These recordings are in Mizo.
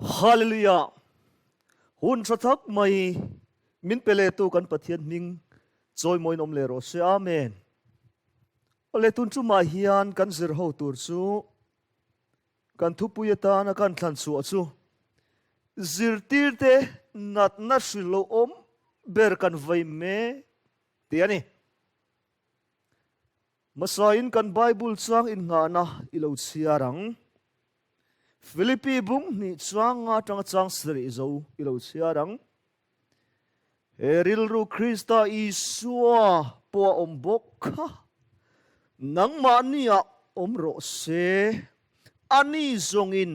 Hallelujah! Hun tha tak mai min pe leh tu kan Pathian hming chawimawiin awm leh rawh se. Amen. Awle tun tumah hian kan zir ho tur chu kan thupui atana kan thlan chhuah chu zirtirte natna hrilh lo awm ber kan vei mek tih a ni. Hmasain kan Bible chang innghahna i lo chhiar ang. Philippi bung hnih chang nga atanga chang sarih zo i lo chhiar ang. He rilru Krista Isua pawh a awm bawk kha. Nangmahniah awm rawh se. Ani zawngin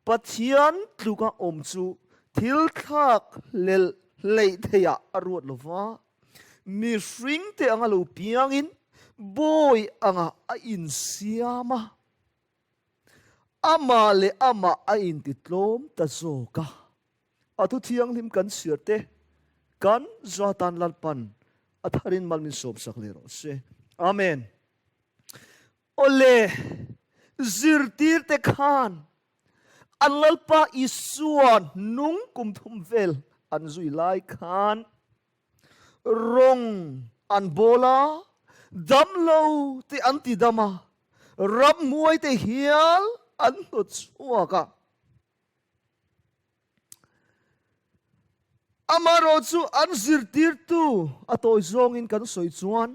Pathian tluka awm chu thil thlak hlelh hleih theihah a ruat lo va. Mihringte anga lo piangin bawi anga a insiam a, amah leh amah a intitlawm ta zawk a. A thu thianghlim kan chhiar te kan zatan Lalpan a tharin mal min sawmsak leh rawh se. Amen. Awle, zirtirte khan an Lalpa Isua hnung kum thum vel an zui lai khan rawng an bawl a, damlo te an ti dam a, ramhmuai te hial an hnawt chhuak a. Amaherawhchu an zirtirtu a tawi zawngin kan sawi chuan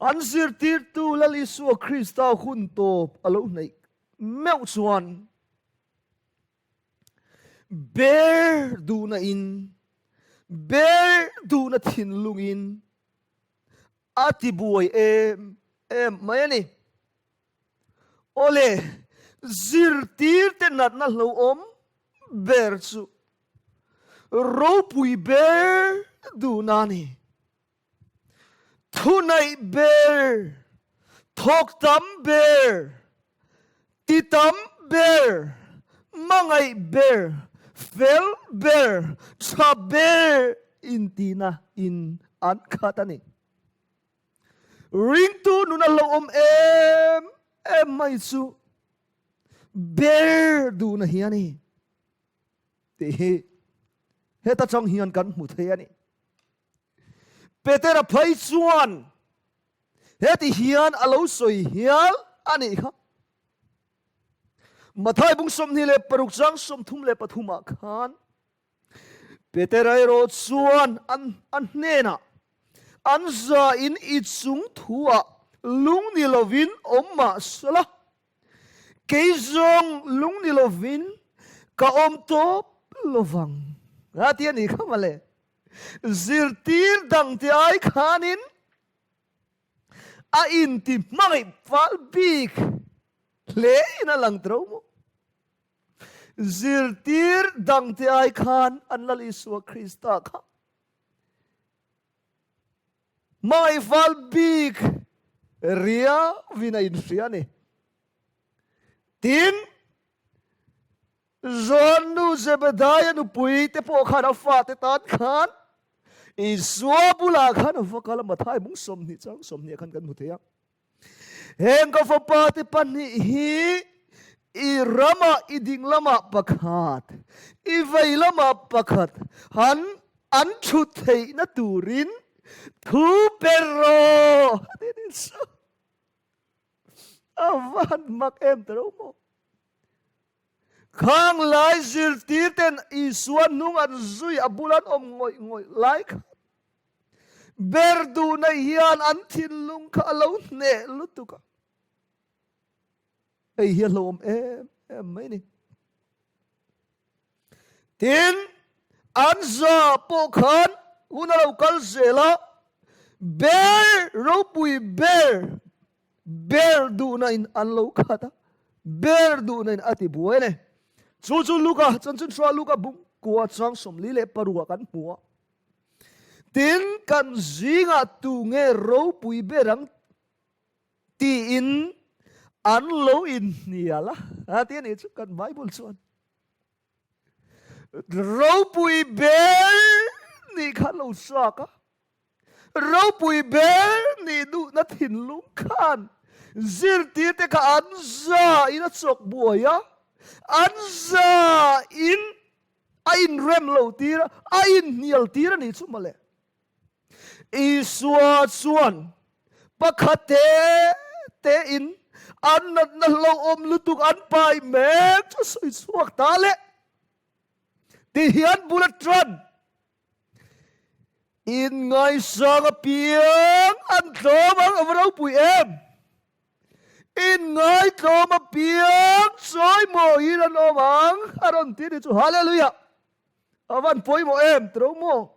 an zirtirtu Lal Isua Krista hun tawp a lo hnaih meuh chuan ber duhna in, ber duhna thinlungin a tibuai em em mai a ni. Awle, zirtirte natna hlauhawm ber chu ropui ber duhna a ni. Thunaih ber, thawk tam ber, ti tam ber, hmangaih ber, fel ber, tha ber intihna in an khat a ni. Ringtu nun a hlauhawm em em mai chu ber duhna hi a ni tih hi heta chang hian kan hmu thei a ni. Petera phei chuan heti hian a lo sawi hial a nih kha. Mathai bung 26 chang 33 ah khan Petera erawh chuan an a hnenah, An za in i chung thuah lung ni lovin awm mah sela, kei zawng lung ni lovin ka awm tawp lovang. A ti a nih kha mawle. Zirtir dangte ai khanin a inti hmangaih fal bik hle in a lang tro maw? Zirtir dangte ai khan an Lal Isua Krista kha hmangaihfal bik riauin a inhria a ni. Tin, John nu Zebedaia nupui te pawh khan a fate tan khan Isua bulah khan a va kal a, Mathai mung 20 chang 20 ah khan kan hmu thei a. Heng ka fapa te pahnih hi i ramah i ding lamah pakhat, i vei lamah pakhat han an thut theihna turin thu pe rawh a ti ni chu. A van mak em ta ro maw. Khang lai zirtir ten Isua hnung an zui a bul an awm ngawih ngawih lai khan Ber duhna hian an thinlung kha a lo hneh lutuk a. Hei hi a hlauhawm em em mai ni. Tin, an za pawh khan hun a lo kal zel a, ber ropui ber ber duhna in an lo khat a, ber duhna in a ti buai a ni. Chu chu Luka, chanchin hruaa Luka bung kua chang 46 kan hmu a. Tin, kan zingah tu nge ropui ber ang tiin an lo inhnial a, a ti a nih chu kan Bible chuan. Ropui ber nih khan lo chak a, ropui ber nih duhna thinlung khan zirtirte kha an za in a chawk buai a. An za in a inrem lo tir a, a inhnial tir a nih chu mawle. Isua chuan pakhat te te in an natna hlauhawm lutuk an pai mek chu sawi chhuak ta le. Ti hian bul a tan. In ngaisang apiang an tlawm ang a va ropui em! In ngaitlawm apiang chawimawiin an awm ang a rawn ti ni chu. Hallelujah! A van pawimawh em tiro maw?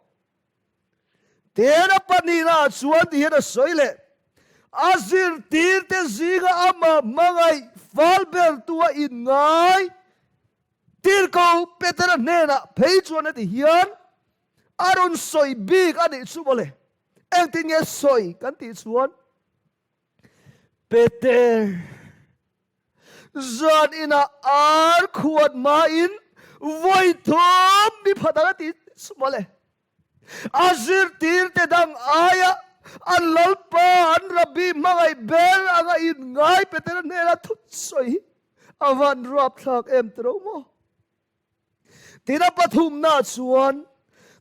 Tena pahnihna ah chuan ti hian a sawi leh, A zirtirte zinga amah hmangaih fal bertu a inngai Tirhkoh Petera hnenah phei chuan heti hian a rawn sawi bik a nih chu mawle. Engtin nge sawi kan tih chuan, Peter, zan inah ar khuat hmain vawi thum mi phat ang a ti chu mawle. A zirtirte dang aia an Lalpa, an Rabbi hmangaih ber anga inngai Petera hnena thutsawi hi a van ruapthlak em tiro maw? Tin a pathumna chuan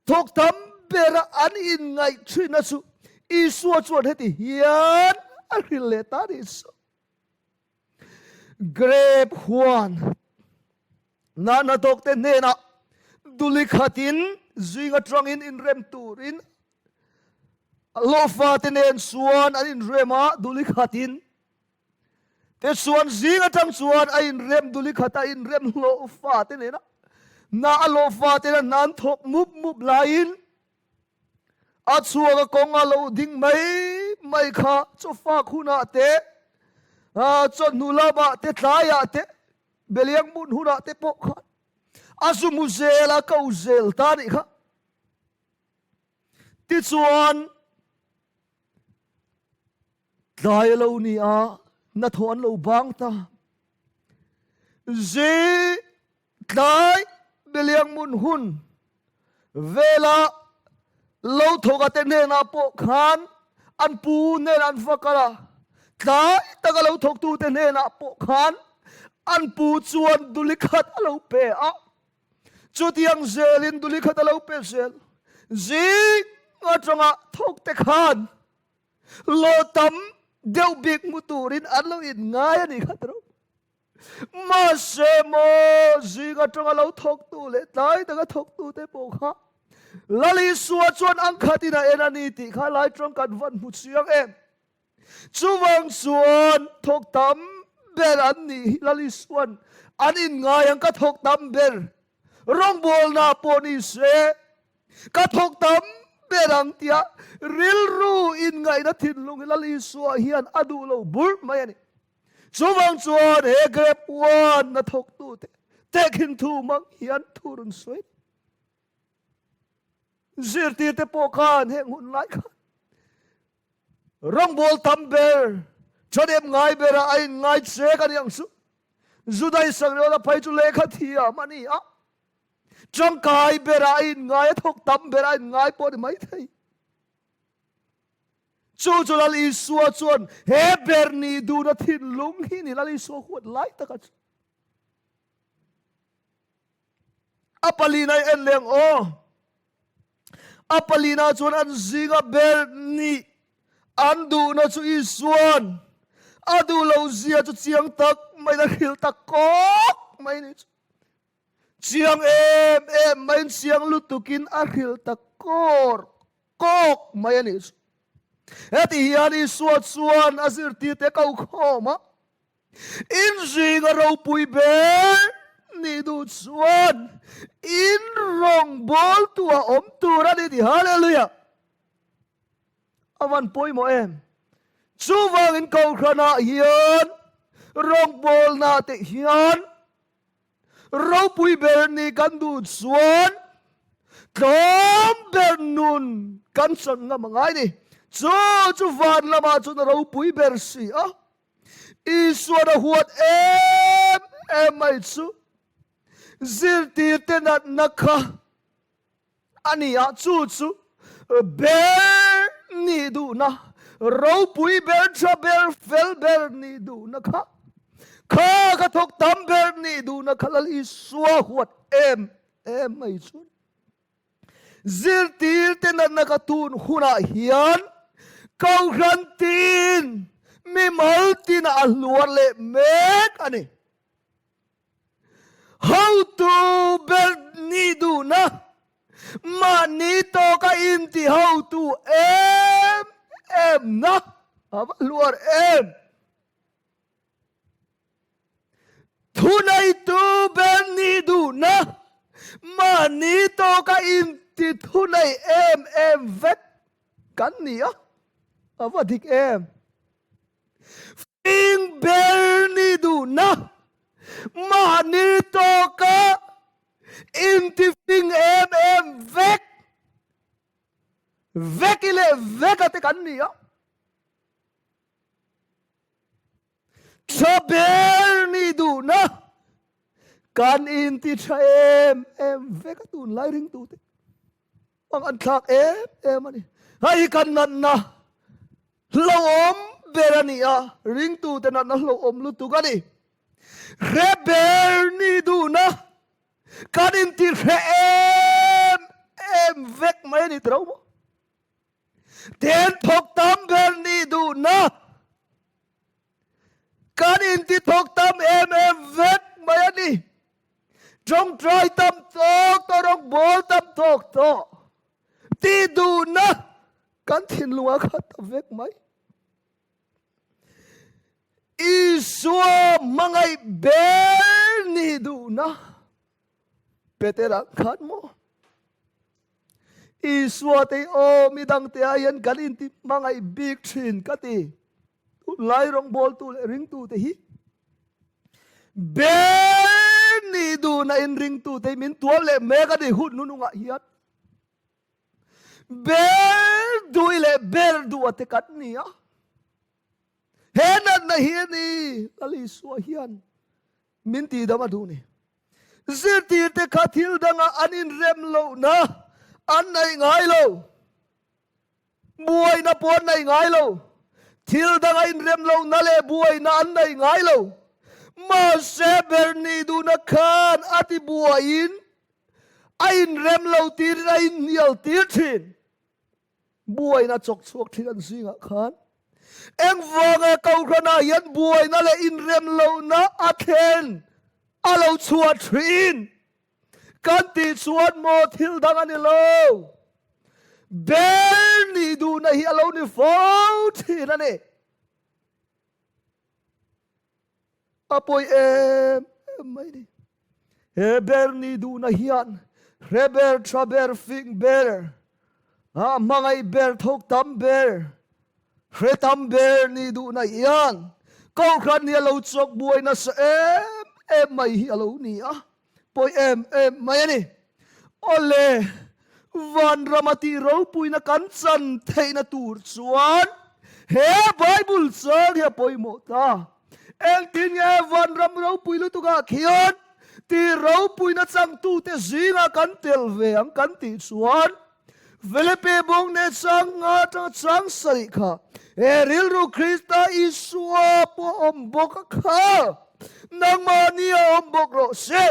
thawk tam bera an inngaih thinna chu Isua chuan heti hian a hrilh leh ta nih chu. Grape huan nahna tawkte hnenah duli khatin zing atangin inrem turin hlawhfate nen chuan an inrem a, duli khatin Tichuan zing atang chuan a inrem duli khat a inrem hlawhfa te nena hna a hlawhfa te nena hna an thawk mup mup laiin a chhuak a kawng a lo ding mai mai kha chawfak hunah te chawhnu lamah te tlaiah te beliang hmun hunah te pawh khan a zu mu zel a ko zel ta nih kha. Tichuan Tlai a lo ni a, hnathawh an lo bang ta. Zi tlai Beliang hmun hun vela lo thawka te hnenah pawh khan an pu hnenah an va kal a, tlai taka lo thawktute hnenah pawh khan an pu chuan duli khat a lo pe a. Chutiang zelin duli khat a lo pe zel. Zing atanga thawkte khan Law tam deuh bik hmu turin an lo inngai a nih kha tawh. Mahse maw zing atanga lo thawktu leh tlai taka thawktute pawh kha Lal Isua chuan ang khatin a en a ni tih kha lai tawng kan van hmu chiang em. Chuvang chuan thawk tam ber an nih hi Lal Isuan an inngai ang ka thawk tam ber rawngbawlna pawh ni se Ka thawk tam ber ang tia rilru inngaihna thinlung hi Lal Isua hian a duh lo bur mai a ni. Chuvang chuan he grape huan a thawktute tehkhin thu hmang hian thu rawn sawi. Zirtirte pawh khan heng hun lai khan rawngbawl tam ber, thahnem ngai berah a inngai chek a ni ang chu. Juda Isakriota phei chu lehkha thiam a ni a. Tangkai berah a inngai, a thawk tam berah a inngai pawh a ni maithei. Chu chu Lal Isua chuan he ber nih duhna thinlung hi ni Lal Isua huat lai taka chu. A palina i en leng aw. A palina chuan an zinga ber nih an duhna chu Isuan a duh lo zia chu chiang tak maiin a hrilh tak kawk mai ni chu. Chiang em em maiin chiang lutukin a hrilh ta kawr kawk mai a nih chu. Heti hian Isua chuan a zirtirte ko khawm a, In zinga ropui ber nih duh chuan in rawngbawltu a awm tur a ni ti. Hallelujah! A van pawimawh em? Chuvangin Kohhranah hian rawngbawlna te hian Ropui ber nih kan duh chuan tlawm ber nun kan chan ngam a ngai ni. Chu chu van lamah chuan a ropui ber si a. Isuan a huat em em mai chu zirtirte natna kha A ni a, chu chu ber nih duhna, ropui ber, tha ber, fel ber nih duhna kha. Kha ka thawk tam ber nih duhna kha Lal Isua huat em em mai chu. Zirtirte natna ka tun hunah hian Kohhran tin mimal tinah a hluar leh mek a ni. Hotu ber nih duhna mahni tawka inti hotu em em na a va hluar em. Thuneitu ber nih duhna mahni tawka inti thunei em em vek kan ni a, a va dik em. Fing ber nih duhna mahni tawka inti fing em em vek vek i leh vek a te kan ni a. Tha ber nih duhna kan inti tha em em vek a tunlai ringtute mang an thlak em em a ni. Hei kan natna hlauhawm ber a ni a, ringtute natna hlauhawm lutuk a ni. Hre ber nih duhna kan inti hre em em vek mai a ni tiro maw? Ten thawk tam ber nih duhna kan inti thawk tam em em vek mai a ni. Tawngtai tam tawk tawh, rawngbawl tam tawk tawh tih duhna kan thinlung a khat ta vek mai. Isua hmangaih ber nih duhna Petera khan maw? Isua te aw midangte ah hian kan inti hmangaih bik thin ka ti. Tunlai rawngbawltu leh ringtute hi ber nih duhna in ringtute hi min tuam leh mek a ni hun nunungah hian. Ber duh leh ber duh a te kan ni a. He natna hi a ni Lal Isua hian min tihdam a duh ni. Zirtirte kha thil danga an inrem lohna an neih ngai lo. Buaina pawh an neih ngai lo. Thil danga inrem lohna leh buaina an neih ngai lo. Mahse ber nih duhna khan a ti buaiin a inrem lo tirin a inhnial tir thin. Buaina chawk chhuak thin an zingah khan engvanga Kohhranah hian buaina leh inrem lohna a thlen a lo chhuah thin kan tih chuan maw thil dang a ni lo. Ber nih duhna hi a lo ni fo thin a ni. A pawi em em mai ni. He ber ni duhna hian hre ber, tha ber, fing ber, a hmangaih ber, thawk tam ber, hre tam ber ni duhna hian Kohhran hi a lo chawk buai nasa em em mai hi a lo ni a. Pawi em em mai a ni. Awle, vanrama tih ropuina kan chan theihna tur chuan he Bible chang hi a pawimawh ta. Engtin nge vanram ropui lutukah khian tih ropuina changtute zingah kan tel ve ang kan tih chuan Filipi bung ne chang nga atanga chang sarih kha he rilru Krista Isua pawh awm bawk a kha nangmahni a awm bawk rawh se.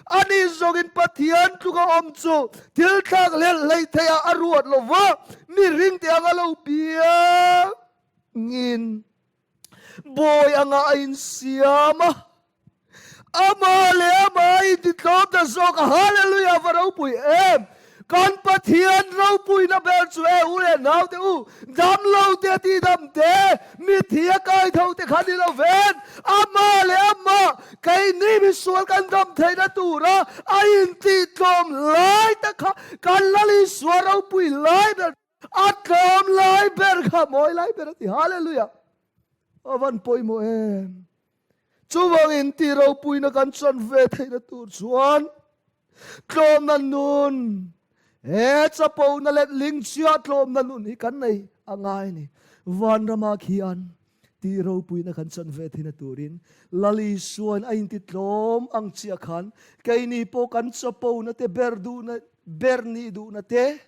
Ani zawngin Pathian tluka awm chu thil thlak hlelh hleih theihah a ruat lo va, mi ringte anga lo piangin bawi anga a insiam a. Amah leh amah a intitlawm ta zawk a, Hallelujah va ropui em! Kan Pathian ropuina ber chu e u leh naute u, damlo te tihdam te, mitthi a kaitho te kha ni lo ven, amah leh amah keini misual kan dam theihna tura a intitlawm lai tak kha kan Lal Isua ropui lai ber a tlawm lai ber kha mawi lai ber a ti. Hallelujah! A van pawimawh em! Chuvangin tih ropuina kan chan ve theihna tur chuan tlawmna nun, he chapona leh lingchia tlawmna nun hi kan nei a ngai a ni. Vanrama khian tih ropuina kan chan ve theihna turin Lal Isuain a intitlawm ang chiah khan keini pawh kan chapona te ber duhna, ber nih duhna te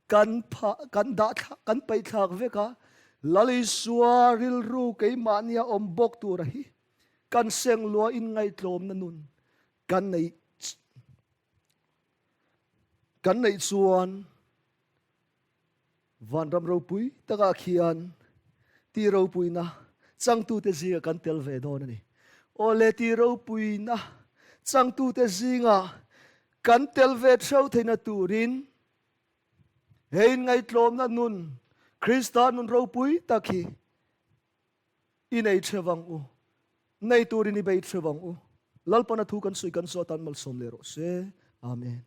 kan phah, kan dah thlak, kan paih thlak vek a, Lal Isua rilru keimahnia awm bawk tura hi. Kan seng lua in ngaihtlawmna nun kan nei kan neih chuan vanram ropui takah khian ti ropuina changtute zinga kan tel ve dawn a ni. Awle ti ropuina changtute zinga kan tel ve theuh theihna turin he inngaihtlawmna nun Krista nun ropui tak hi I nei theuh ang u. Nei turin i bei theuh ang u. Lalpana thu kan sawi kan zawh atan malsawm leh rawh se. Amen.